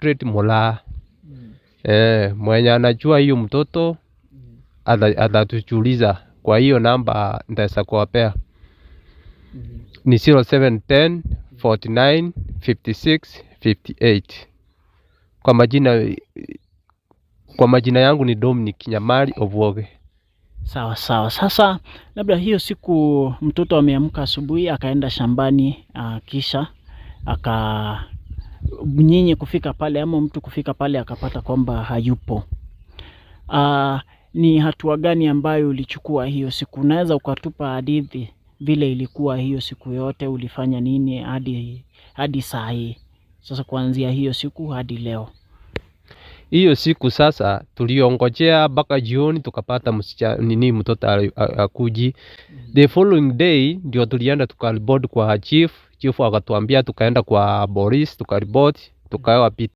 Mildred Mulaa. Mwenye anajua hiyo mtoto atatujuliza kwa hiyo namba nitaweza kuwapea ni 0710 49 56 58. Kwa majina yangu ni Dominic Nyamari Obwoge. Sawa sawa. Sasa labda hiyo siku mtoto ameamka asubuhi akaenda shambani, kisha aka nyinyi kufika pale ama mtu kufika pale akapata kwamba hayupo. Ni hatua gani ambayo ulichukua hiyo siku? Unaweza ukatupa hadithi vile ilikuwa hiyo siku yote, ulifanya nini hadi saa hii? Sasa kuanzia hiyo siku hadi leo. Hiyo siku sasa tuliongojea mpaka jioni, tukapata msichana nini, mtoto akuji. The following day ndio tulienda tukaripoti kwa chief. Chief akatuambia, tukaenda kwa police tukaripoti, tukawa